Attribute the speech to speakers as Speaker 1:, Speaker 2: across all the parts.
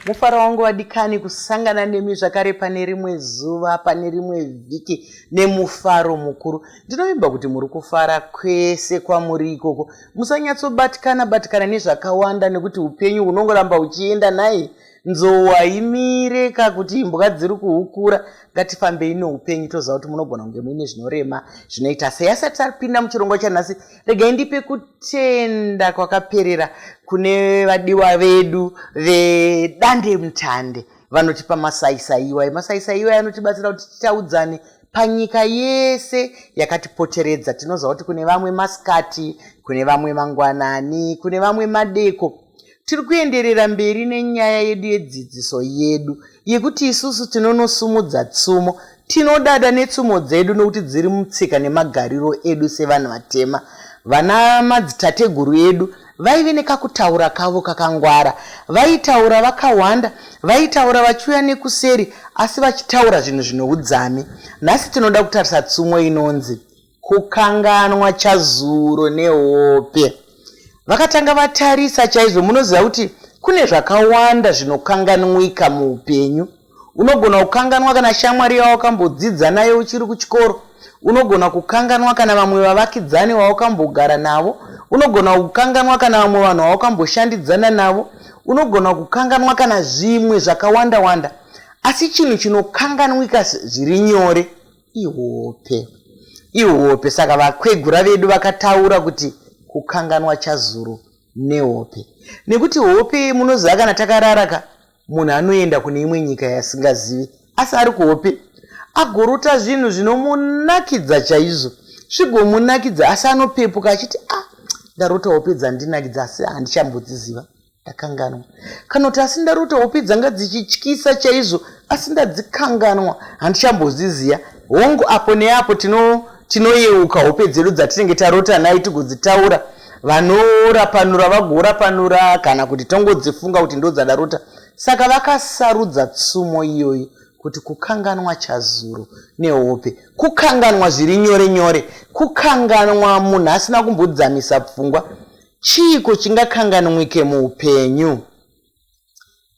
Speaker 1: Mufaro wangu vadikani kusangana nemi zvakare pane rimwe zuva, pane rimwe vhiki nemufaro mukuru. Ndinovimba kuti muri kufara kwese kwamuri ikoko. Musanyatsobatikana batikana nezvakawanda nekuti upenyu hunongoramba huchienda nhai. Nzou haimire ka kuti imbwa dziri kuhukura. Ngatifambei noupenyu toziva kuti munogona kunge muine zvinorema zvinoita sei. Asati tapinda muchirongwa chanhasi, regai ndipe kutenda kwakaperera kune vadiwa vedu vedandemutande vanotipa masaisai iwayo. Masaisai iwayo anotibatsira kuti titaudzane panyika yese yakatipoteredza. Tinoziva kuti kune vamwe masikati, kune vamwe mangwanani, kune vamwe madeko. Tiri kuenderera mberi nenyaya yedu yedzidziso yedu yekuti isusu tinonosumudza tsumo. Tinodada netsumo dzedu nokuti dziri mutsika nemagariro edu sevanhu vatema. Vana madzitateguru edu vaive nekakutaura kavo kakangwara. Vaitaura vakawanda, vaitaura vachiuya nekuseri asi vachitaura zvinhu zvine udzame. Nhasi tinoda kutarisa tsumo inonzi Kukanganwa chazuro nehope. Vakatanga vatarisa chaizvo, munoziva kuti kune zvakawanda zvinokanganwika muupenyu. Unogona kukanganwa kana shamwari yawakambodzidza nayo uchiri kuchikoro. Unogona kukanganwa kana vamwe vavakidzani vawakambogara navo. Unogona kukanganwa kana vamwe vanhu vawakamboshandidzana navo. Unogona kukanganwa kana zvimwe zvakawanda wanda. Asi chinhu chinokanganwika zviri nyore Ihope. Ihope. Saka vakwegura vedu vakataura kuti kukanganwa chazuro nehope. Nekuti hope munoziva kana takarara ka munhu anoenda kune imwe nyika yasingazivi asi ari kuhope agorota zvinhu zvinomunakidza chaizvo zvigomunakidza asi anopepuka achiti ah ndarota hope dzandinakidza asi handichambodziziva Ndakanganwa. Kana kuti asi ndarota hope dzanga dzichityisa chaizvo asi ndadzikanganwa handichambodziziva. Hongu apo neapo tino tinoyeuka hope dzedu dzatinenge tarota nhai tigodzitaura. Vanorapanura vagorapanura kana kuti tongodzifunga kuti ndodzandarota. Saka vakasarudza tsumo iyoyi kuti kukanganwa chazuro nehope kukanganwa zviri nyore nyore, kukanganwa munhu asina kumbodzamisa pfungwa. Chiiko chingakanganwike muupenyu?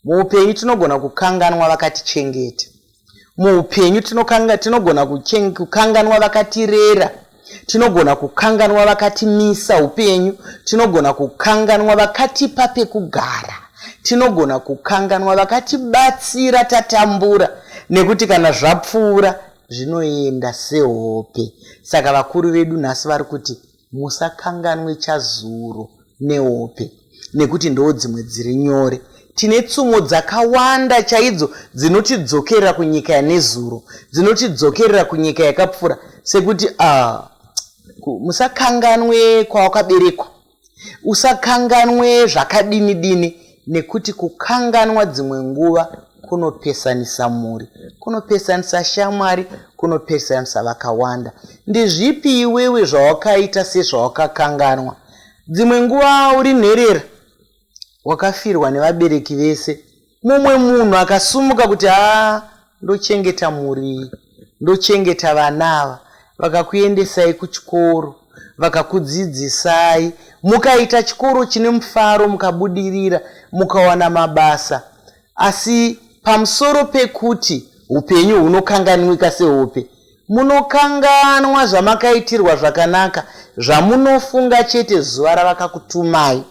Speaker 1: Muupenyu tinogona kukanganwa vakatichengeta. Muupenyu tinogona kukanganwa vakatirera. Tinogona kukanganwa vakatimisa upenyu. Tinogona kukanganwa vakatipa pekugara. Tinogona kukanganwa vakatibatsira tatambura nekuti kana zvapfuura zvinoenda sehope. Saka vakuru vedu nhasi vari kuti Musakanganwe chazuro nehope nekuti ndoodzimwe dziri nyore. Tine tsumo dzakawanda chaidzo dzinotidzokerera kunyika yanezuro, dzinotidzokerera kunyika yakapfuura sekuti ah, musakanganwe kwawakaberekwa, usakanganwe zvakadini dini nekuti kukanganwa dzimwe nguva kunopesanisa mhuri, kunopesanisa shamwari, kunopesanisa vakawanda. Ndezvipi iwewe zvawakaita sezvawakakanganwa? Dzimwe nguva uri nherera, wakafirwa nevabereki vese. Mumwe munhu akasumuka kuti haa ndochengeta mhuri iyi, ndochengeta vana ava, vakakuendesai kuchikoro, vakakudzidzisai, mukaita chikoro chine mufaro, mukabudirira, mukawana mabasa. Asi pamusoro pekuti upenyu hunokanganwika sehope, munokanganwa zvamakaitirwa zvakanaka, zvamunofunga chete zuva ravakakutumai.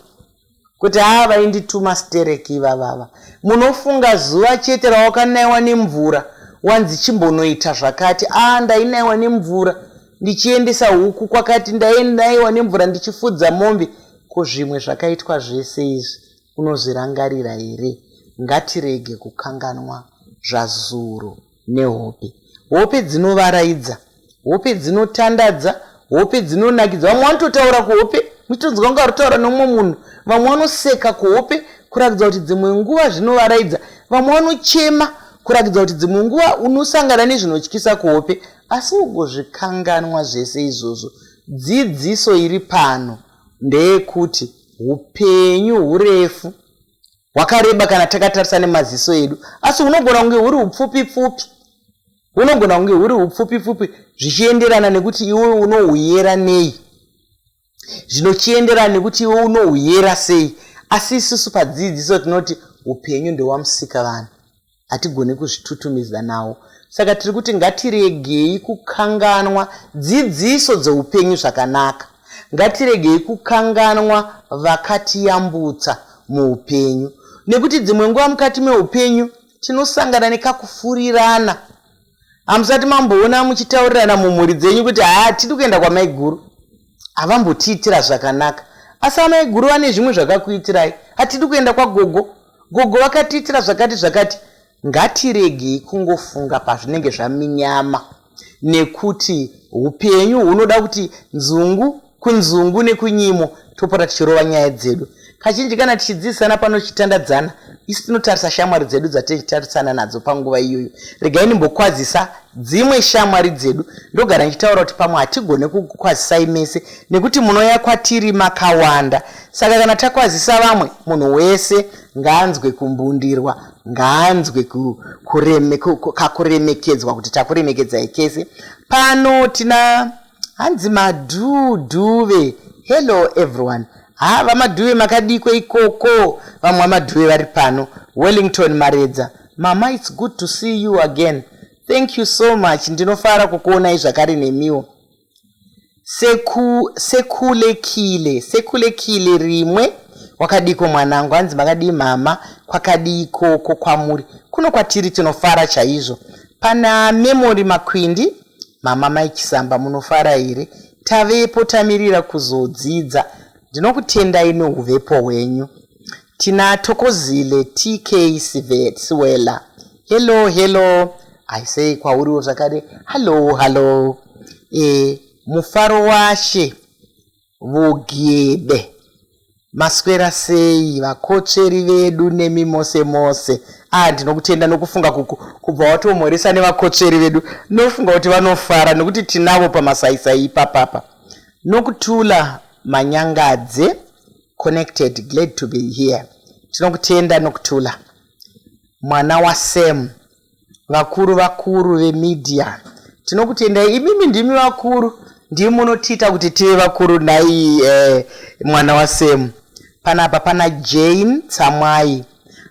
Speaker 1: Kuti haa vaindituma sterek ivavava. Munofunga zuva chete rawakanaiwa nemvura wanzi chimbonoita zvakati. Aa ndainaiwa nemvura ndichiendesa huku kwakati ndainaiwa nemvura ndichifudza mombe. Ko zvimwe zvakaitwa zvese izvi unozvirangarira here? Ngatirege kukanganwa zvazuro nehope. Hope dzinovaraidza, hope dzinotandadza, hope dzinonakidza. Vamwe vanototaura kuhope, muchitonzwa kunge varikutaura neumwe munhu. Vamwe vanoseka kuhope kurakidza kuti dzimwe nguva zvinovaraidza. Vamwe vanochema kurakidza kuti dzimwe nguva unosangana nezvinotyisa kuhope asi ugozvikanganwa zvese izvozvo. Dzidziso iri pano ndeyekuti upenyu hurefu hwakareba kana takatarisa nemaziso edu asi hunogona kunge huri hupfupi pfupi hunogona kunge huri hupfupi pfupi zvichienderana nekuti iwe unohuyera nei zvinochienderana nekuti iwe unohuyera sei asi isusu padzidziso tinoti Upenyu ndewamusika vanhu, hatigoni kuzvitutumidza nawo. Saka tiri kuti ngatiregei kukanganwa dzidziso dzeupenyu zvakanaka. Ngatiregei kukanganwa vakatiyambutsa muupenyu, nekuti dzimwe nguva mukati meupenyu tinosangana nekakufurirana. Hamusati mamboona muchitaurirana mumhuri dzenyu kuti haa, tidi kuenda kwamaiguru, havambotiitira zvakanaka. Asi amaiguru vane zvimwe zvakakuitirai. Hatidi kuenda kwagogo, gogo vakatiitira zvakati zvakati. Ngatiregei kungofunga pazvinenge zvaminyama, nekuti upenyu hunoda kuti nzungu kunzungu nekunyimo topota tichirova nyaya dzedu. Kazhinji kana tichidzidzisana pano, tichitandadzana, isu tinotarisa shamwari dzedu dzatichitarisana nadzo panguva iyoyo. Regai ndimbokwazisa dzimwe shamwari dzedu. Ndogara ndichitaura kuti pamwe hatigone kukwazisai mese nekuti munoya kwatiri makawanda. Saka kana takwazisa vamwe, munhu wese ngaanzwe kumbundirwa, ngaanzwe kakuremekedzwa kuti takuremekedzai kese. Pano tina hanzi Madhudhuve, "Hello everyone." Ha, vaMadhuve, makadikwe ikoko? Vamwe vaMadhuve vari pano. Wellington Maredza, "Mama, it's good to see you again." Thank you so much, ndinofara kukuonai zvakare nemiwo. Sekulekile, Sekulekile rimwe, wakadiko mwanangu? Hanzi makadii mama, kwakadii ikoko kwamuri? Kuno kwatiri tinofara chaizvo. Pana Memory Makwindi, "Mama Mai Chisamba, munofara here? Tavepo tamirira kuzodzidza." Ndinokutendai neuvepo hwenyu. Tina Tokozile TK Siwela, "Hello, hello." Aisei kwauriwo zvakare, hallo hallo. Mufaro washe Vugebe, maswera sei vakotsveri vedu nemi mose mose? Ah, ndinokutenda nokufunga kubva watomhoresa nevakotsveri vedu. Nofunga kuti vanofara nekuti tinavo pamasaisai ipapapa. Nokutula Manyangadze, "Connected, glad to be here." Tinokutenda, Nokutula. Mwana waSam, "Vakuru vakuru vemedia, tinokutendai. Imimi ndimi vakuru, ndimi munotiita kuti tive vakuru nhai." Mwana waSam. Panapa pana Jane Tsamwai,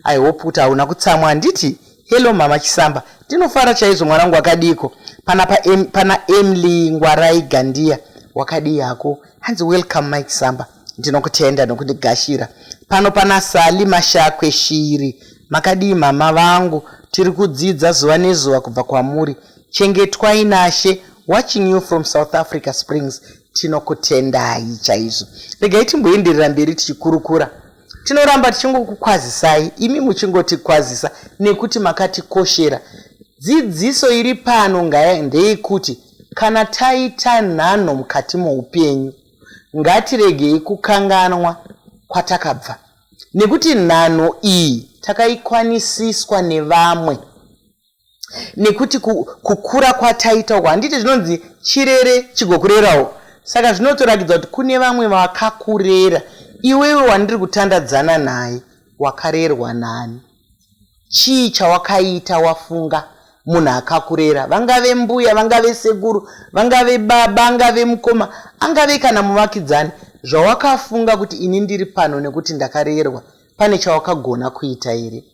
Speaker 1: I hope kuti hauna kutsamwa, handiti? "Hello Mama Chisamba." Ndinofara chaizvo mwanangu, wakadiko? Panapa pana Emily Ngwarai Gandiya, wakadii hako? Hanzi, "Welcome Mai Chisamba." Ndinokutenda nokundigashira pano. Pana Sali Mashakwe Shiri, "Makadii mama vangu? Tiri kudzidza zuva nezuva kubva kwamuri. Chengetwai nashe. Watching you from South Africa, Springs." Tinokutendai chaizvo. Regai timboenderera mberi tichikurukura. Tinoramba tichingokukwazisai, imi muchingotikwazisa, nekuti makatikoshera. Dzidziso iri pano ndeyekuti kana taita nhanho mukati moupenyu, ngatiregei kukanganwa kwatakabva, nekuti nhanho iyi takaikwanisiswa nevamwe, nekuti kukura kwataita uko, handiti zvinonzi chirere chigokurerawo? Saka zvinotorakidza kuti kune vamwe vakakurera. Iwewe wandiri kutandadzana naye, wakarerwa nani? Chii chawakaita wafunga munhu akakurera? Vangave mbuya, vangave sekuru, vangave baba, angave mukoma, angave kana muvakidzani. Zvawakafunga kuti ini ndiri pano nekuti ndakarerwa, pane chawakagona kuita here?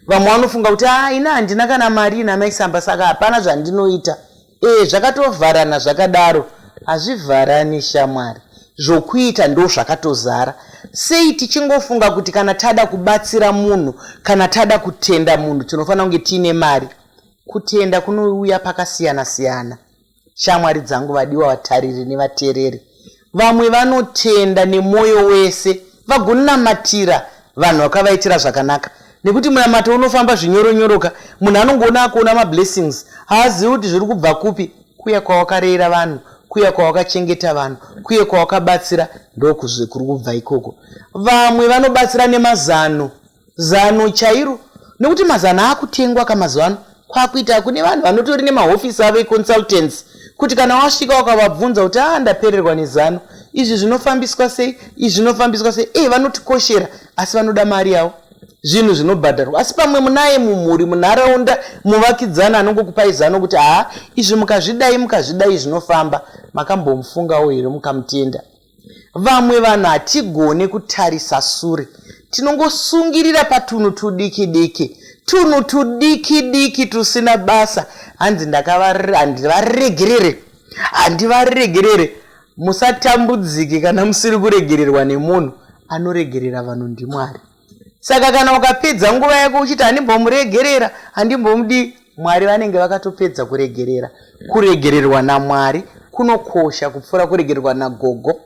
Speaker 1: Vamwe vanofunga kuti a, ini handina kana mari ina maisamba, saka hapana zvandinoita. E, zvakatovharana zvakadaro. Hazvivharani shamwari, zvokuita ndo zvakatozara. Sei tichingofunga kuti kana tada kubatsira munhu, kana tada kutenda munhu, tinofanira kunge tiine mari? Kutenda kunouya pakasiyana siyana, shamwari dzangu, vadiwa vatariri nevateereri. Vamwe vanotenda nemwoyo wese, vagonamatira vanhu vakavaitira zvakanaka, nekuti munamato unofamba zvinyoronyoroka. Munhu anongoona akuona mablessings, haazivi kuti zviri kubva kupi. Kuya kwawakarera vanhu, kuya kwawakachengeta vanhu, kuye kwawakabatsira, ndokuzve kuri kubva ikoko. Vamwe vanobatsira nemazano, zano chairo, nekuti mazano akutengwa kamazuva ano. Kwakuita kune vanhu vanotori nemahofisi avo econsultants, kuti kana wasvika wakavabvunza kuti a, ndapererwa nezano, izvi zvinofambiswa sei, izvi zvinofambiswa sei? E, vanotikoshera, asi vanoda mari yavo, zvinhu zvinobhadharwa. Asi pamwe munaye mumhuri, munharaunda, muvakidzana anongokupai zano kuti haa, izvi mukazvidai, mukazvidai, zvinofamba. Makambomufungawo here mukamutenda? Vamwe vanhu hatigone kutarisa sure. Tinongosungirira patunhu tudiki diki, tunhu tudiki diki tusina basa. Hanzi handivaregerere, handivaregerere. Musatambudzike kana musiri kuregererwa nemunhu. Anoregerera vanhu ndiMwari. Saka kana ukapedza nguva yako uchiti handimbomuregerera, handimbomudii, Mwari vanenge vakatopedza kuregerera. Kuregererwa naMwari kunokosha kupfuura kuregererwa nagogo.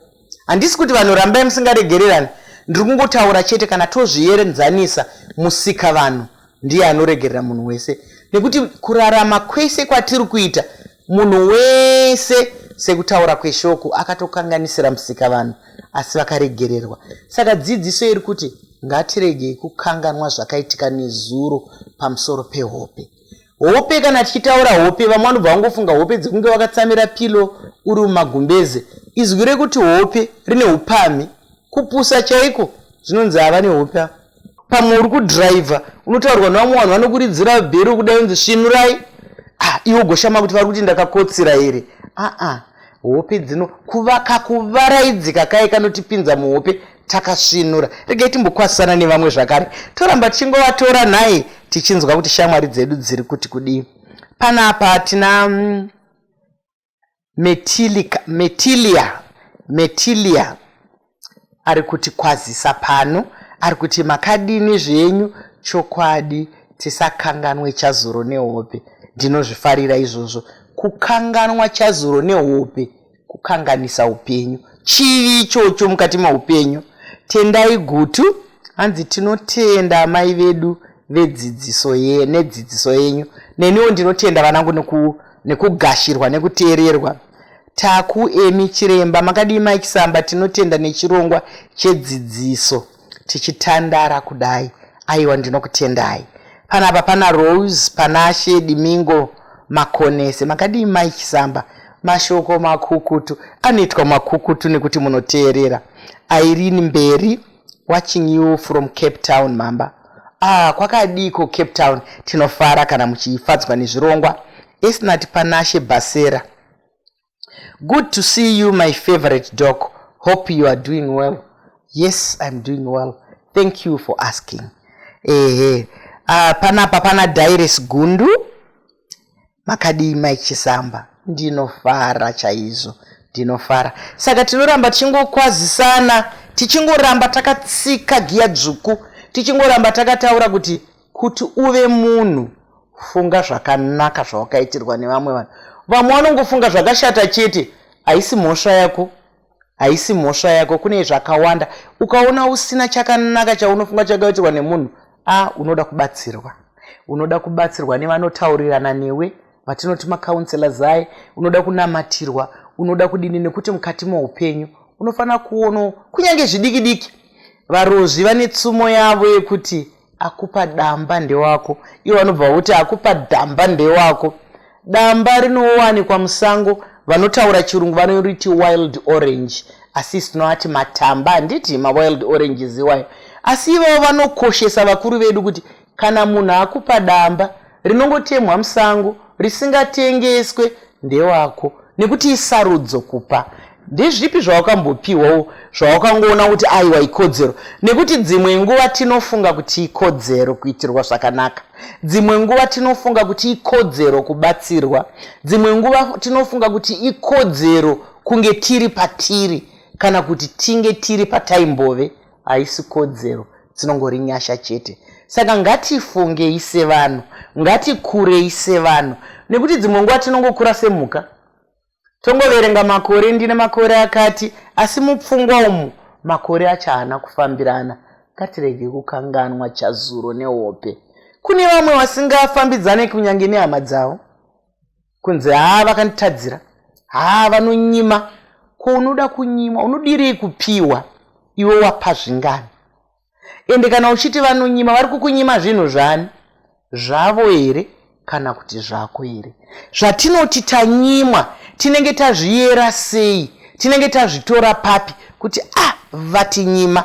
Speaker 1: Handisi kuti vanhu rambai musingaregererani, ndiri kungotaura chete kana tozvienzanisa, musika vanhu ndiye anoregerera munhu wese, nekuti kurarama kwese kwatiri kuita, munhu wese sekutaura kweshoko akatokanganisira musika vanhu, asi vakaregererwa. Saka dzidziso iri kuti ngatiregei kukanganwa zvakaitika nezuro pamusoro pehope. Hope, kana tichitaura hope, vamwe vanobva vangofunga hope dzekunge wakatsamira pilo uri mumagumbeze. Izwi rekuti hope rine upamhi, kupusa chaiko. Zvinonzi hava nehope apa. Pamwe uri kudhiraivha, unotaurwa nevamwe vanhu vanokuridzira bhero kudai, unzi svinurai. Ah, iwe ugoshama kuti vari kuti ndakakotsira here. Aa, hope dzino kuvaka kuvaraidzika kai kanotipinza muhope takasvinura. Regai timbokwasana nevamwe zvakare, toramba tichingovatora nhai, tichinzwa kuti shamwari dzedu dziri kuti kudii. Panapa tina Metilia Metilia ari kuti kwazisa pano, ari kuti makadini zvenyu? Chokwadi tisakanganwe chazuro nehope. Ndinozvifarira izvozvo. Kukanganwa chazuro nehope kukanganisa upenyu, chivi ichocho mukati meupenyu. Tendai Gutu hanzi tinotenda amai vedu vedzidziso ye nedzidziso yenyu. Neniwo ndinotenda vanangu nekugashirwa nekuteererwa. Taku Emi Chiremba, makadii Mai Chisamba? Tinotenda nechirongwa chedzidziso tichitandara kudai. Aiwa, ndinokutendai. Panapa pana Rose Panashe Dimingo Makonese, makadii Mai Chisamba? Mashoko makukutu anoitwa makukutu nekuti munoteerera. Irene Mberi, watching you from Cape Town. Mamba, ah, kwakadiko Cape Town? Tinofara kana muchifadzwa nezvirongwa. Esnat Panashe Basera, good to see you, my favorite doc. Hope you are doing well. Yes, I'm doing well, thank you for asking. Ehe, panapa pana Dairis Gundu, makadii Mai Chisamba? Ndinofara chaizvo, ndinofara. Saka tinoramba tichingokwazisana, tichingoramba takatsika giya dzvuku, tichingoramba takataura kuti uve munhu, funga zvakanaka zvawakaitirwa nevamwe vanhu. Vamwe vanongofunga zvakashata chete. Haisi mhosva yako, haisi mhosva yako. Kune zvakawanda. Ukaona usina chakanaka chaunofunga chakaitirwa nemunhu, a, unoda kubatsirwa, unoda kubatsirwa nevanotaurirana newe, vatinoti macounsellors ai. Unoda kunamatirwa, unoda kudini, nekuti mukati meupenyu unofanira kuonawo kunyange zvidiki diki. Varozvi vane tsumo yavo yekuti akupa damba ndewako. Ivo vanobva kuti akupa damba ndewako. Damba rinowanikwa musango, vanotaura chirungu vanoriti wild orange, asi tinoati matamba, handiti? Mawild oranges iwayo. Asi ivavo vanokoshesa, vakuru vedu, kuti kana munhu akupa damba rinongotemwa musango risingatengeswe, ndewako, nekuti isarudzo kupa. Ndezvipi zvawakambopiwawo zvawakangoona kuti aiwa, ikodzero? Nekuti dzimwe nguva tinofunga kuti ikodzero kuitirwa zvakanaka, dzimwe nguva tinofunga kuti ikodzero kubatsirwa, dzimwe nguva tinofunga kuti ikodzero kunge tiri patiri kana kuti tinge tiri pataimbove. Haisi kodzero, dzinongori nyasha chete. Saka ngatifungei sevanhu, ngatikurei sevanhu, nekuti dzimwe nguva tinongokura semhuka, tongoverenga makore, ndine makore akati, asi mupfungwa umu makore acho haana kufambirana. Ngatirege kukanganwa chazuro nehope. Kune vamwe vasingafambidzane kunyange nehama dzavo, kunzi haa, vakanditadzira, haa, vanonyima. Ko unoda kunyimwa, unodirei kupiwa iwe wapa zvingani? Ende kana uchiti vanonyima, vari kukunyima zvinhu zvani? Zvavo here kana kuti zvako here? Zvatinoti tanyimwa, tinenge tazviyera sei? Tinenge tazvitora papi kuti ah, vatinyima?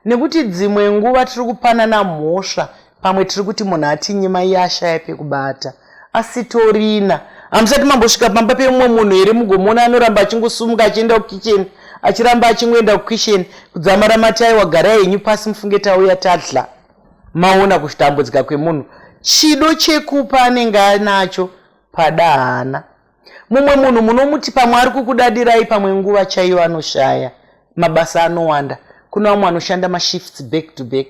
Speaker 1: Nekuti dzimwe nguva tiri kupanana mhosva. Pamwe tiri kuti munhu atinyima iye ashaya pekubata asitorina. Hamusati mambosvika pamba pemumwe munhu here, mugomuona anoramba achingosumuka achienda kukicheni? Achiramba achingoenda kukisheni kudzamara mati aiwa, garai henyu pasi mufunge, tauya tadla. Maona kutambudzika kwemunhu. Chido chekupa anenge anacho, pada haana. Mumwe munhu munomuti pamwe ari kukudadirai, pamwe nguva chaiyo anoshaya. Mabasa anowanda. Kune vamwe vanoshanda mashifts back to back,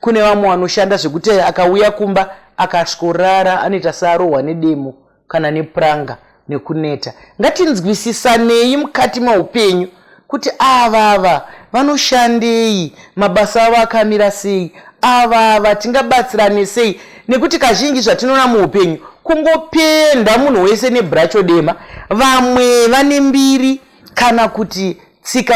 Speaker 1: kune vamwe vanoshanda zvekuti akauya kumba akasvikorara anoita searohwa nedemo kana nepuranga nekuneta. Ngatinzwisisanei mukati meupenyu kuti avava vanoshandei, mabasa avo akamira sei, avava tingabatsirane sei, nekuti kazhinji zvatinoona muupenyu kungopenda munhu wese nebhuracho dema. Vamwe vane mbiri kana kuti tsika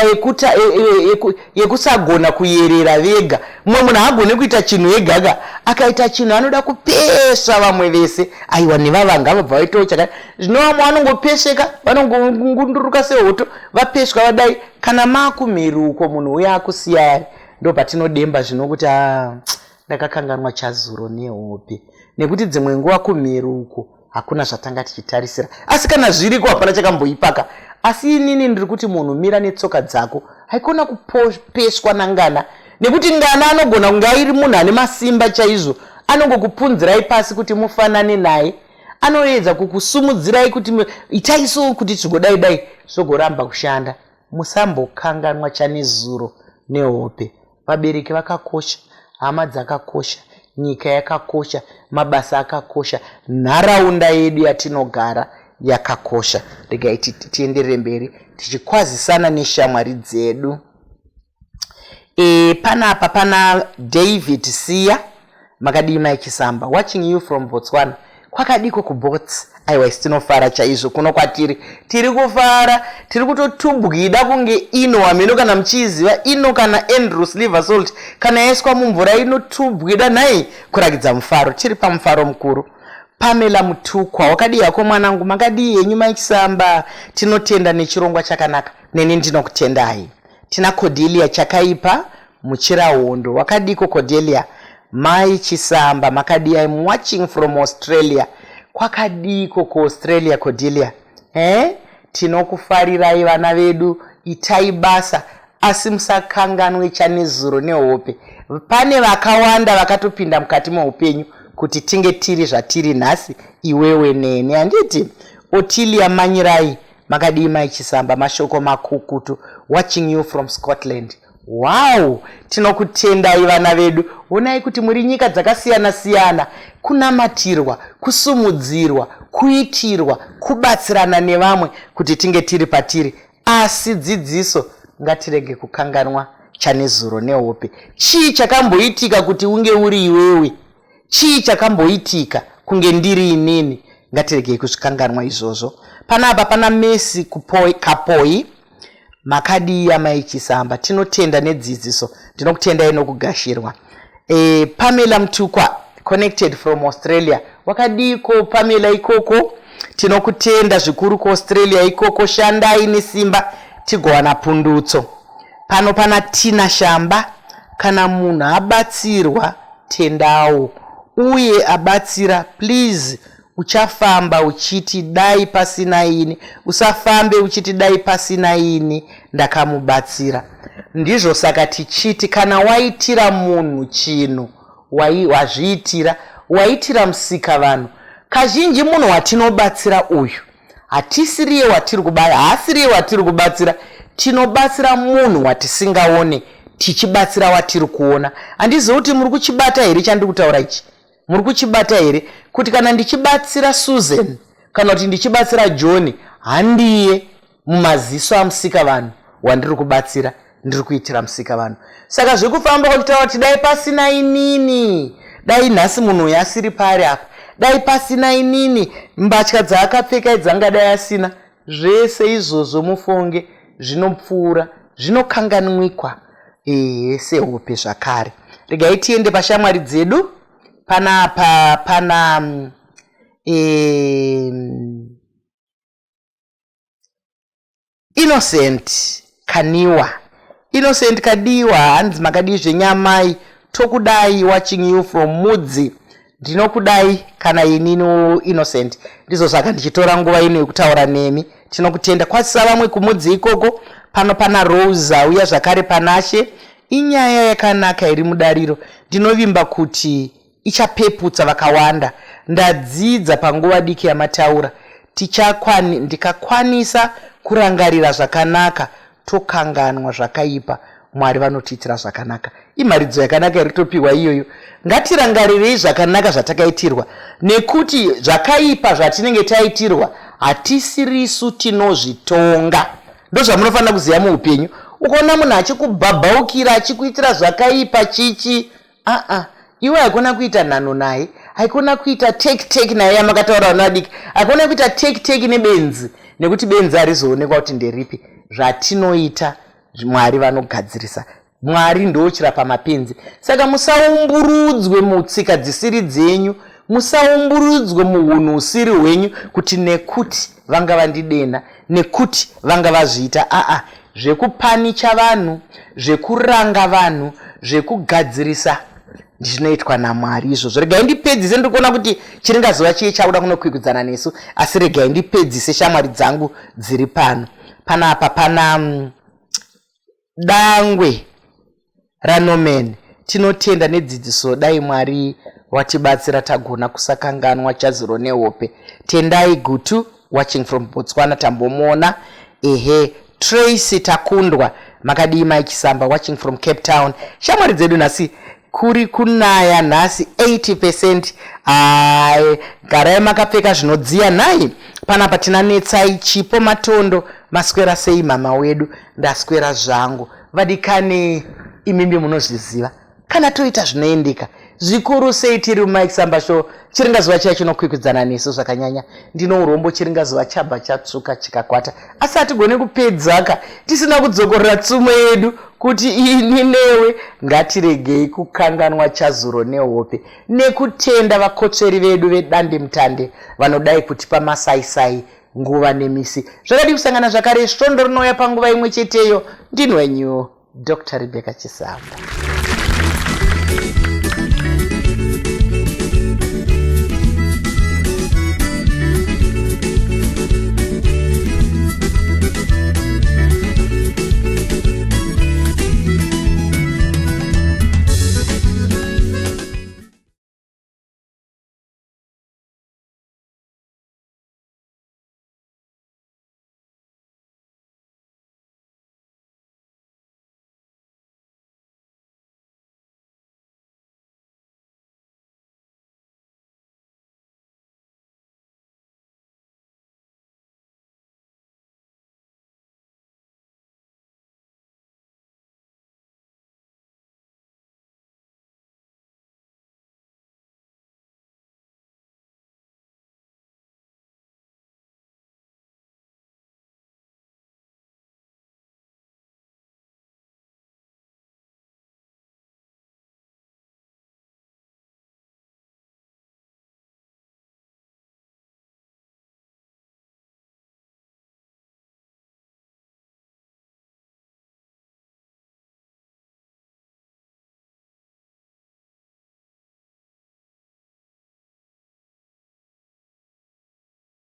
Speaker 1: yekusagona kuyerera vega. Mumwe munhu haagone kuita chinhu egaga. Akaita chinhu anoda kupesva vamwe vese. Aiwa, nevava ngavabva vaitawo chakati. Zvino vamwe vanongopesveka, vanongongunduruka sehoto vapeswa vadai. Kana maakumhiri uko, munhu uya akusiyai, ndo patinodemba zvino kuti a, ndakakanganwa chazuro nehope, nekuti dzimwe nguva kumhiri uko hakuna zvatanga tichitarisira. Asi kana zviriko, hapana chakamboipaka. Asi inini ndiri kuti munhu mira netsoka dzako, haikona kupeswa nangana, nekuti ngana anogona kunge airi munhu ane masimba chaizvo, anongokupunzirai pasi kuti mufanane naye. Anoedza kukusumudzirai kuti itai so kuti zvigodai dai, zvogoramba kushanda. Musambokanganwa chanezuro nehope. Vabereki vakakosha, hama dzakakosha, nyika yakakosha, mabasa akakosha, nharaunda yedu yatinogara yakakosha. Regai tienderere mberi tichikwazisana neshamwari dzedu. Panapa pana David Siya. Makadii Mai Chisamba? Watching you from Botswana. Kwakadiko kuBots? Aiwa, isi tinofara chaizvo. Kuno kwatiri tiri kufara, tiri kutotubwida kunge ino hameno kana muchiiziva ino, kana Andrews Liver Salt, kana yaiswa mumvura inotubwida nhai, kurakidza mufaro. Tiri pamufaro mukuru. Pamela Mutukwa, wakadii hako mwanangu? Makadii henyu Mai Chisamba? Tinotenda nechirongwa chakanaka. Neni ndinokutendai. Tina Cordelia Chakaipa Muchirahondo. Wakadiko Cordelia? Mai Chisamba makadii? I'm watching from Australia. Kwakadiko kuAustralia, Cordelia? Eh, tinokufarirai vana vedu. Itai basa, asi musakanganwe chanezuro nehope. Pane vakawanda vakatopinda mukati meupenyu kuti tinge tiri zvatiri nhasi, iwewe neni, handiti? Otilia Manyirai, makadii Mai Chisamba? Mashoko makukutu. Watching you from Scotland. Wow, tinokutendai vana vedu. Onai kuti muri nyika dzakasiyana siyana. Kunamatirwa, kusumudzirwa, kuitirwa, kubatsirana nevamwe kuti tinge tiri patiri. Asi dzidziso, ngatirege kukanganwa chanezuro nehope. Chii chakamboitika kuti unge uri iwewe? Chii chakamboitika kunge ndiri inini? Ngatiregei kuzvikanganwa izvozvo. Panapa pana Messi Kapoi. Makadii amai Chisamba? Tinotenda nedzidziso. Ndinokutendai nokugashirwa. Pamela Mutukwa, connected from Australia. Wakadiko Pamela ikoko? Tinokutenda zvikuru kuAustralia ikoko. Shandai nesimba tigowana pundutso. Pano pana Tina Shamba. Kana munhu abatsirwa, tendawo uye abatsira, please. Uchafamba uchiti dai pasina ini. Usafambe uchiti dai pasina ini ndakamubatsira. Ndizvo saka tichiti kana waitira munhu chinhu, wazviitira, waitira Musika vanhu. Kazhinji munhu watinobatsira uyu hatisiriye watiri haasiriye watiri kubatsira. Tinobatsira munhu watisingaone, tichibatsira watiri kuona. Handizivi kuti muri kuchibata here chandiri kutaura ichi. Muri kuchibata here kuti kana ndichibatsira Susan kana kuti ndichibatsira John, handiye mumaziso aMusika vanhu wandiri kubatsira, ndiri kuitira Musika vanhu? Saka zvekufamba kwachitaura kuti dai pasina inini, dai nhasi munhu uyu asiri pari apa, dai pasina inini, mbatya dzaakapfeka idzangadai asina, zvese izvozvo mufonge zvinopfuura, zvinokanganwikwa, ehe, sehope zvakare. Regai tiende pashamwari dzedu. Panapa pana Innocent Kaniwa. Innocent Kadiwa, hanzi makadii zvenyamai? Tokudai, watching you from Mudzi. Ndinokudai kana inini Innocent, ndizvo saka ndichitora nguva ino yekutaura nemi. Tinokutenda. Kwazisa vamwe kumudzi ikoko. Pano pana Rose uya zvakare Panashe. Inyaya yakanaka iri mudariro, ndinovimba kuti ichapeputsa vakawanda. Ndadzidza panguva diki yamataura. Tichakwani, ndikakwanisa kurangarira zvakanaka tokanganwa zvakaipa, Mwari vanotiitira zvakanaka. Imharidzo yakanaka iri kutopiwa iyoyo. Ngatirangarirei zvakanaka zvatakaitirwa, nekuti zvakaipa zvatinenge taitirwa hatisirisu tinozvitonga. Ndozvamunofanira kuziva muupenyu. Ukaona munhu achikubhabhaukira, achikuitira zvakaipa, chichi aa, iwe haikona kuita nhano naye, haikona kuita take take naye yamakataura vana vadiki, haikona kuita take take nebenzi, nekuti benzi harizoonekwa kuti nderipi. Zvatinoita Mwari vanogadzirisa. Mwari ndochirapa mapenzi. Saka musaumburudzwe mutsika dzisiri dzenyu, musaumburudzwe muhunhu husiri hwenyu, kuti nekuti vanga vandidena, nekuti vanga vazviita. Aa, zvekupanicha vanhu, zvekuranga vanhu, zvekugadzirisa zvinoitwa naMwari izvozvo. Regai ndipedzise, ndiri kuona kuti chiringazuva chiye chakuda kunokwikwidzana nesu, asi regai ndipedzise shamwari dzangu dziri pano. Panapa pana Dangwe raNorman, tinotenda nedzidziso. Dai Mwari watibatsira tagona kusakanganwa chazuro nehope. Tendai Gutu watching from Botswana, tambomuona. Ehe, Tracy Takundwa, makadii Mai Chisamba, watching from Cape Town. Shamwari dzedu, nhasi kuri kunaya nhasi 80%. Ai, garai makapfeka zvinodziya nhai. Panapa tina Netsai Chipo Matondo, maswera sei mama wedu? Ndaswera zvangu. Vadikani, imimi munozviziva, kana toita zvinoendeka zvikuru sei tiri muMike Samba Show, chiringazuva chiya chinokwikwidzana nesu zvakanyanya. Ndino urombo, chiringazuva chabva chatsvuka chikakwata, asi hatigone kupedzaka tisina kudzokorora tsumo yedu kuti ini newe ngatiregei kukanganwa chazuro nehope, nekutenda vakotsveri vedu vedande mutande vanodai kutipa masaisai nguva nemisi. Zvakadii kusangana zvakare svondo rinouya panguva imwe cheteyo? Ndini wenyu Dr Rebecca Chisamba.